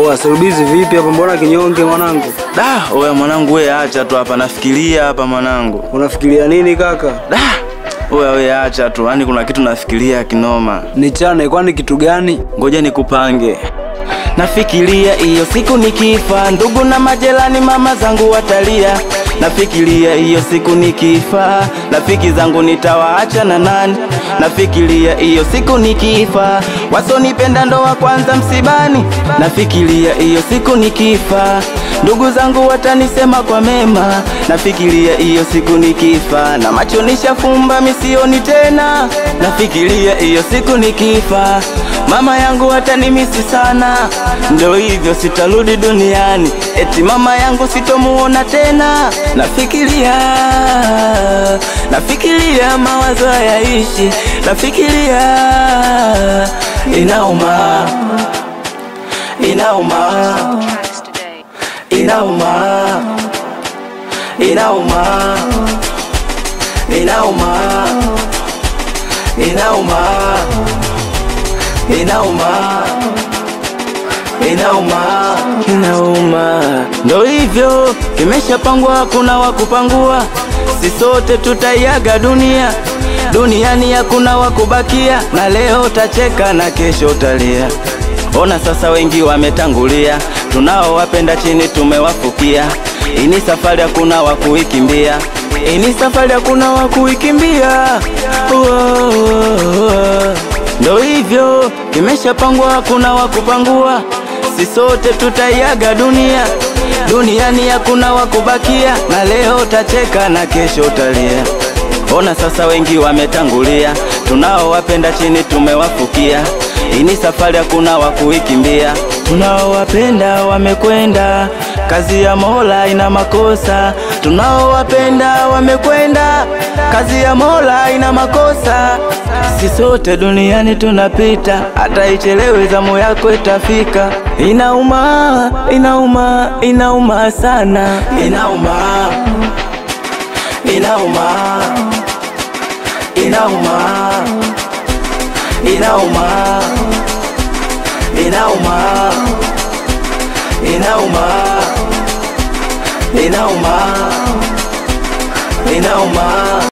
Oa, Serubizi vipi hapa, mbona kinyonge mwanangu? Da, oya mwanangu wewe acha tu hapa, nafikiria hapa mwanangu. Unafikiria nini kaka? Da, oya wewe acha tu, yaani kuna kitu nafikiria kinoma. Nichane, kwani kitu gani? Ngoja nikupange. Nafikiria hiyo siku nikifa, ndugu na majelani mama zangu watalia. Nafikiria hiyo siku nikifa, rafiki zangu nitawaacha na nani? Nafikiria hiyo siku nikifa, wasonipenda ndo wa kwanza msibani. Nafikiria hiyo siku nikifa, ndugu zangu watanisema kwa mema. Nafikiria hiyo siku nikifa, na macho nishafumba misioni tena. Nafikiria hiyo siku nikifa, mama yangu atanimisi sana. Ndo hivyo sitarudi duniani, eti mama yangu sitomuona tena. Nafikiria, nafikiria mawazo hayaishi. Nafikiria, inauma, inauma, inauma, inauma, inauma, inauma, inauma, inauma, inauma. Ndo hivyo kimeshapangwa, hakuna wa kupangua. Sisi sote tutaiaga dunia, duniani hakuna wa kubakia. Na leo utacheka na kesho utalia. Ona sasa wengi wametangulia, tunaowapenda chini tumewafukia. Ini safari hakuna wa kuikimbia, ini safari hakuna wa kuikimbia. Ndo hivyo kimeshapangwa, hakuna wa kupangua. Sisi sote tutaiaga dunia, duniani hakuna wa kubakia. Na leo utacheka na kesho utalia. Ona sasa wengi wametangulia, tunaowapenda chini tumewafukia. Ini safari hakuna wa kuikimbia, tunaowapenda wamekwenda. Kazi ya Mola ina makosa, tunaowapenda wamekwenda. Kazi ya Mola ina makosa. Sisi sote duniani tunapita, hata ichelewe zamu yako itafika. Inauma, inauma, inauma sana. Inauma, inauma, inauma, inauma, inauma, inauma, inauma, inauma.